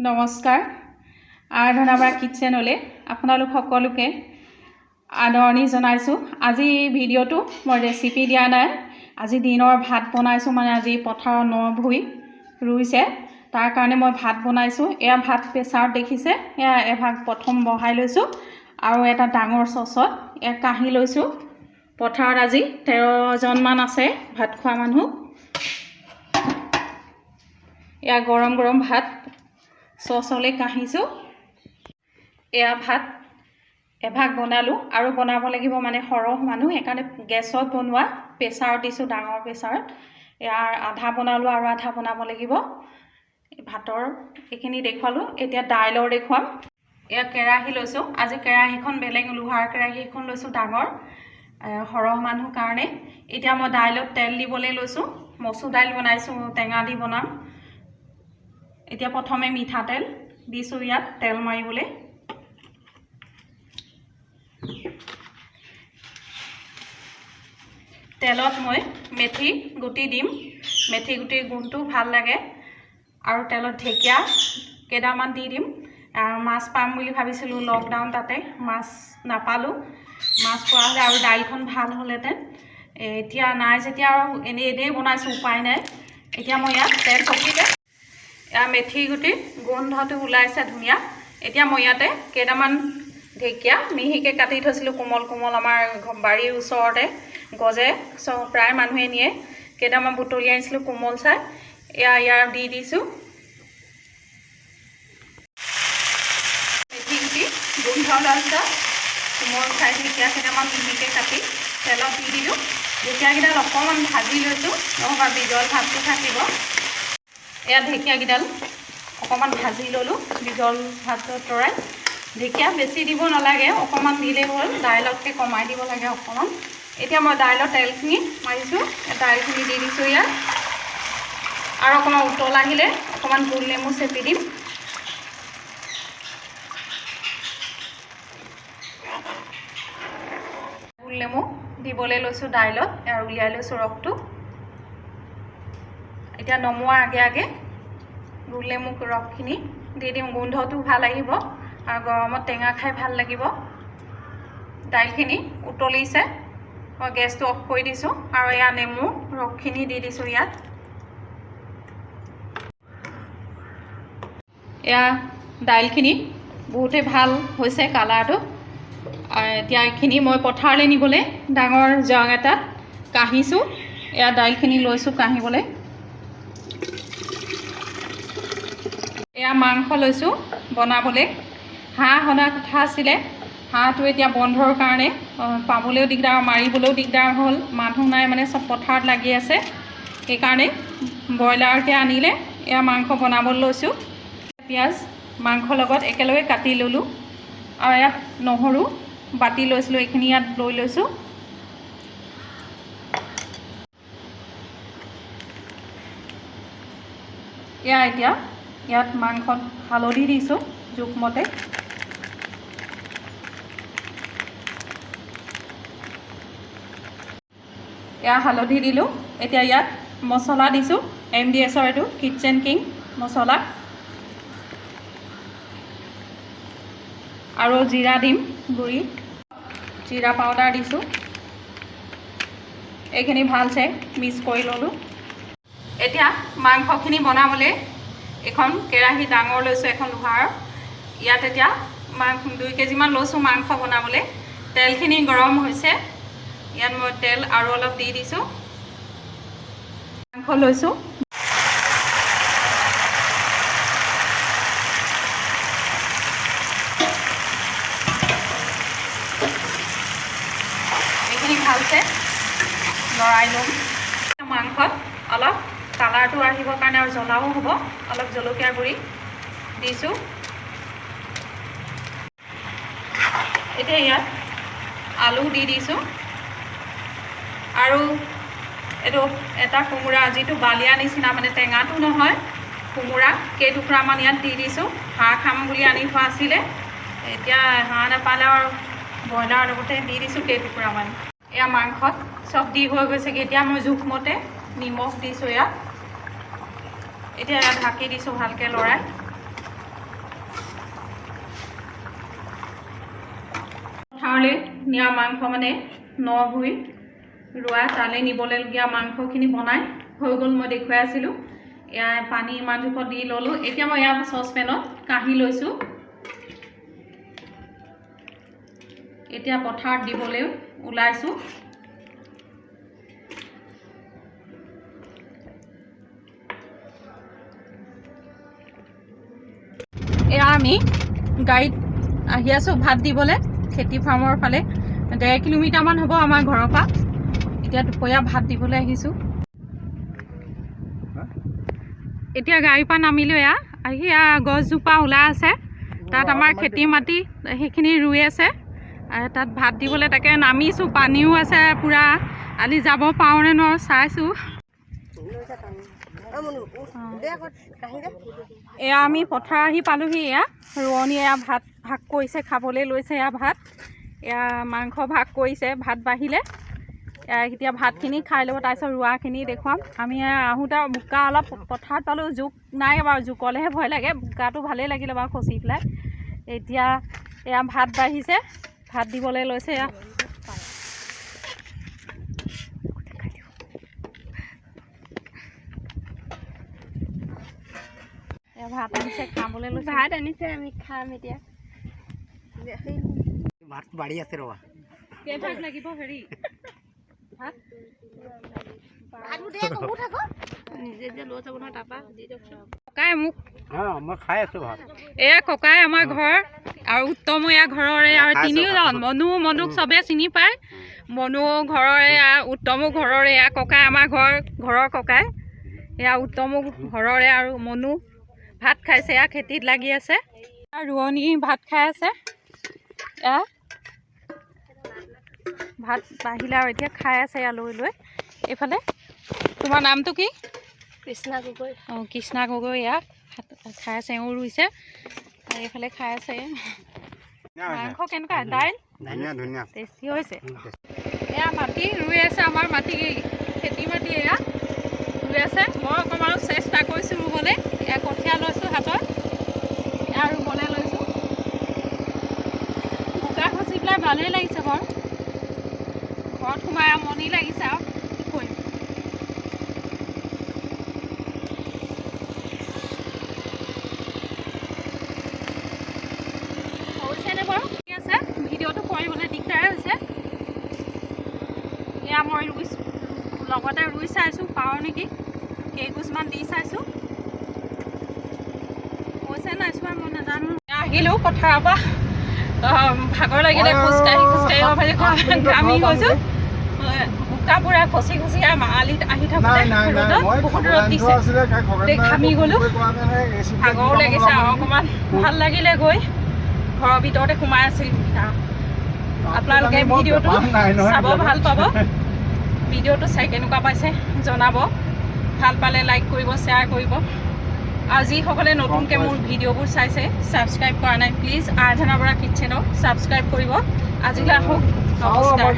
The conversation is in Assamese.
নমস্কাৰ, আৰাধনা বাৰ কিটচেনলৈ আপোনালোক সকলোকে আদৰণি জনাইছোঁ। আজি ভিডিঅ'টো মই ৰেচিপি দিয়া নাই। আজি দিনৰ ভাত বনাইছোঁ, মানে আজি পথাৰৰ ন ভুঁই ৰুইছে, তাৰ কাৰণে মই ভাত বনাইছোঁ। এয়া ভাত প্ৰেছাৰত দেখিছে, এয়া এভাগ প্ৰথম বহাই লৈছোঁ আৰু এটা ডাঙৰ চচত এয়া কাঁহী লৈছোঁ। পথাৰত আজি 13জনমান আছে ভাত খোৱা মানুহ। এয়া গৰম গৰম ভাত চচলৈ কাঢ়িছোঁ। এয়া ভাত এভাগ বনালোঁ আৰু বনাব লাগিব, মানে সৰহ মানুহ, সেইকাৰণে গেছত বনোৱা প্ৰেছাৰত দিছোঁ, ডাঙৰ প্ৰেছাৰত। ইয়াৰ আধা বনালোঁ আৰু আধা বনাব লাগিব। ভাতৰ এইখিনি দেখুৱালোঁ, এতিয়া দাইলৰ দেখুৱাম। এয়া কেৰাহী লৈছোঁ। আজি কেৰাহীখন বেলেগ, লোহাৰ কেৰাহী এখন লৈছোঁ ডাঙৰ, সৰহ মানুহ কাৰণে। এতিয়া মই দাইলত তেল দিবলৈ লৈছোঁ। মচুৰ দাইল বনাইছোঁ, টেঙা দি বনাম। এতিয়া প্ৰথমে মিঠাতেল দিছোঁ ইয়াত তেল মাৰিবলৈ। তেলত মই মেথি গুটি দিম। মেথি গুটিৰ গোন্ধটো ভাল লাগে। আৰু তেলত ঢেকীয়া কেইটামান দি দিম। আৰু মাছ পাম বুলি ভাবিছিলোঁ লকডাউন, তাতে মাছ নাপালোঁ। মাছ পোৱা হ'লে আৰু দাইলখন ভাল হ'লহেঁতেন। এতিয়া নাই যেতিয়া আৰু এনেই এনেই বনাইছোঁ, উপায় নাই। এতিয়া মই ইয়াত তেল পকিলে, এয়া মেথি গুটিৰ গোন্ধটো ওলাইছে ধুনীয়া। এতিয়া মই ইয়াতে কেইটামান ঢেকীয়া মিহিকৈ কাটি থৈছিলোঁ, কোমল কোমল, আমাৰ বাৰীৰ ওচৰতে গজে, চব প্ৰায় মানুহে নিয়ে। কেইটামান বুটলি আনিছিলোঁ কোমল চাই, এয়া ইয়াৰ দি দিছোঁ। মেথি গুটি গোন্ধ ওলাইছে, কোমল চাই ঢেকীয়া কেইটামান মিহিকৈ কাটি তেলত দি দিলোঁ। ঢেকীয়াকেইডাল অকণমান ভাজি লৈছোঁ, নহ'বা বিজল ভাৱটো থাকিব। এয়া ঢেকীয়াকেইডাল অকণমান ভাজি ল'লোঁ, বিজল ভাতটো আঁতৰাই। ঢেকীয়া বেছি দিব নালাগে, অকণমান দিলেই হ'ল, দাইলতকৈ কমাই দিব লাগে অকণমান। এতিয়া মই দাইলৰ তেলখিনি মাৰিছোঁ, দাইলখিনি দি দিছোঁ ইয়াত। আৰু অকণমান উতল আহিলে অকণমান গোল নেমু চেপি দিম। গোল নেমু দিবলৈ লৈছোঁ দাইলত, আৰু উলিয়াই লৈছোঁ ৰসটো। এতিয়া নমোৱাৰ আগে আগে গোল নেমু ৰসখিনি দি দিম, গোন্ধটো ভাল আহিব আৰু গৰমত টেঙা খাই ভাল লাগিব। দাইলখিনি উতলিছে, মই গেছটো অফ কৰি দিছোঁ আৰু এয়া নেমু ৰসখিনি দি দিছোঁ ইয়াত। এয়া দাইলখিনি বহুতেই ভাল হৈছে কালাৰটো। এতিয়া এইখিনি মই পথাৰলৈ নিবলৈ ডাঙৰ জগ এটাত কাঢ়িছোঁ। এয়া দাইলখিনি লৈছোঁ কাঢ়িবলৈ। এয়া মাংস লৈছোঁ বনাবলৈ। হাঁহ অনা কথা আছিলে, হাঁহটো এতিয়া বন্ধৰ কাৰণে পাবলৈও দিগদাৰ, মাৰিবলৈও দিগদাৰ হ'ল, মানুহ নাই, মানে চব পথাৰত লাগি আছে, সেইকাৰণে ব্ৰইলাৰকে আনিলে। এয়া মাংস বনাবলৈ লৈছোঁ। পিঁয়াজ মাংসৰ লগত একেলগে কাটি ল'লোঁ আৰু ইয়াত নহৰু বাতি লৈছিলোঁ, এইখিনি ইয়াত লৈ লৈছোঁ। এয়া এতিয়া ইয়াত মাংসত হালধি দিছোঁ জোখমতে। এয়া হালধি দিলোঁ। এতিয়া ইয়াত মছলা দিছোঁ, MDSৰ এইটো কিটচেন কিং মছলা, আৰু জিৰা দিম গুড়ি, জিৰা পাউডাৰ দিছোঁ। এইখিনি ভালছে মিক্স কৰি ল'লোঁ। এতিয়া মাংসখিনি বনাবলৈ এখন কেৰাহী ডাঙৰ লৈছোঁ, এখন লোহাৰ। ইয়াত এতিয়া মাংস 2 কেজিমান লৈছোঁ মাংস বনাবলৈ। তেলখিনি গৰম হৈছে, ইয়াত মই তেল আৰু অলপ দি দিছোঁ। মাংস লৈছোঁ। এইখিনি ভালছে লৰাই ল'ম। মাংসত অলপ কালাৰটো আহিবৰ কাৰণে আৰু জ্বলাও হ'ব, অলপ জলকীয়া গুড়ি দিছোঁ। এতিয়া ইয়াত আলু দি দিছোঁ আৰু এইটো এটা কোমোৰা, যিটো বালিয়া নিচিনা, মানে টেঙাটো নহয়, কোমোৰা কেইটুকুৰামান ইয়াত দি দিছোঁ। হাঁহ খাম বুলি আনি থোৱা আছিলে, এতিয়া হাঁহ নাপালে আৰু ব্ৰইলাৰৰ লগতে দি দিছোঁ কেইটুকুৰামান। এয়া মাংসত চব দি হৈ গৈছেগৈ। এতিয়া মই জোখমতে নিমখ দিছোঁ ইয়াত। এতিয়া ইয়াত ঢাকি দিছোঁ ভালকৈ লৰাই। নিয়া মাংস মানে ন ভুঁই ৰোৱা তালৈ নিবলগীয়া মাংসখিনি বনাই হৈ গ'ল, মই দেখুৱাই আছিলোঁ। এয়া পানী ইমান জোখত দি ল'লোঁ। এতিয়া মই এয়া চচপেনত কাঢ়ি লৈছোঁ। এতিয়া পথাৰত দিবলৈ ওলাইছোঁ। এয়া আমি গাড়ীত আহি আছোঁ ভাত দিবলৈ খেতি ফাৰ্মৰ ফালে। 1.5 কিলোমিটাৰমান হ'ব আমাৰ ঘৰৰ পৰা। এতিয়া দুপৰীয়া ভাত দিবলৈ আহিছোঁ। এতিয়া গাড়ীৰ পৰা নামিলোঁ। এয়া আহি এয়া গছজোপা ওলাই আছে, তাত আমাৰ খেতি মাটি সেইখিনি ৰুই আছে। আৰু তাত ভাত দিবলৈ তাকে নামিছোঁ। পানীও আছে পূৰা, আলি যাব পাৰোঁ নে নোৱাৰোঁ চাইছোঁ। এয়া আমি পথাৰ আহি পালোহি। এয়া ৰোৱনী এয়া ভাত ভাগ কৰিছে, খাবলৈ লৈছে। এয়া ভাত, এয়া মাংস ভাগ কৰিছে, ভাত বাঢ়িলে। এয়া এতিয়া ভাতখিনি খাই ল'ব, তাৰপিছত ৰোৱাখিনি দেখুৱাম। আমি এয়া আহোঁতে বোকা অলপ পথাৰত পালোঁ, জোক নাই বাৰু, জোকলেহে ভয় লাগে। বোকাটো ভালেই লাগিলে বাৰু খচি পেলাই। এতিয়া এয়া ভাত বাঢ়িছে, ভাত দিবলৈ লৈছে। এয়া এয়া ভাত আনিছে, খাবলৈ লৈছে। ভাত আনিছে, আমি খাম এতিয়া। ভাত বাঢ়ি আছে ৰ'বা। কেইভাগ লাগিব হেৰি ভাত? নিজে যে লৈ যাব নহয় তাৰপৰা দি দিয়কচোন। ককাই মোক অঁ, মই খাই আছোঁ ভাত। এয়া ককাই আমাৰ ঘৰ আৰু উত্তমো এয়া ঘৰৰে আৰু খাইছোঁ, তিনিওজন খাইছোঁ। মনুক চবে চিনি পায়। মনু ঘৰৰে, এয়া উত্তমো ঘৰৰে, এয়া ককাই আমাৰ ঘৰ ঘৰৰ ককাই, এয়া উত্তমো ঘৰৰে আৰু মনু ভাত খাইছে। এয়া খেতিত লাগি আছে। ৰোৱনী ভাত খাই আছে। এয়া ভাত বাঢ়িলে আৰু এতিয়া খাই আছে এয়া লৈ লৈ। এইফালে তোমাৰ নামটো কি? কৃষ্ণা গগৈ। অঁ, কৃষ্ণা গগৈ। এয়া ভাত খাই আছে, এওঁ ৰুইছে আৰু এইফালে খাই আছে। মাংস কেনেকুৱা? দাইল ধুনীয়া ধুনীয়া। টেষ্টি হৈছে। এয়া মাটি ৰুই আছে, আমাৰ মাটি খেতি মাটি এয়া ৰুই আছে। মই অকণমান চেষ্টা কৰিছোঁ ৰুবলৈ। এয়া কঠীয়া লৈছোঁ হাতত, এয়া ৰুবলৈ লৈছোঁ। বোকা খচি পেলাই ভালেই লাগিছে বাৰু। ঘৰত সোমাই আমনি লাগিছে আৰু কি কৰিম। হৈছেনে বাৰু? ঠিক আছে, ভিডিঅ'টো কৰিবলৈ দিগদাৰ হৈছে। এয়া মই ৰুই লগতে ৰুই চাইছোঁ, পাৰোঁ নেকি, কেইগোছমান দি চাইছোঁ। হৈছে নাই চোৱা মই নাজানো। আহিলোঁ পথাৰৰ পৰা, ভাগৰ লাগিলে, খোজকাঢ়ি খোজকাঢ়ি ঘামি গৈছোঁ। বোকা পূৰা খচি খচি আলিত আহি থাকোঁতে ৰ'দত বহুত ৰ'দ দিছে, ঘামি গ'লোঁ, ভাগৰো লাগিছে আৰু অকণমান ভাল লাগিলে গৈ। ঘৰৰ ভিতৰতে সোমাই আছিল। আপোনালোকে ভিডিঅ'টো চাব ভাল পাব। ভিডিঅ'টো চাই কেনেকুৱা পাইছে জনাব। ভাল পালে লাইক কৰিব, শ্বেয়াৰ কৰিব। আৰু যিসকলে নতুনকৈ মোৰ ভিডিঅ'বোৰ চাইছে, ছাবস্ক্ৰাইব কৰা নাই, প্লিজ আৰাধনা বৰা কিটচেনক ছাবস্ক্ৰাইব কৰিব। আজিলৈ আহোঁ, নমস্কাৰ।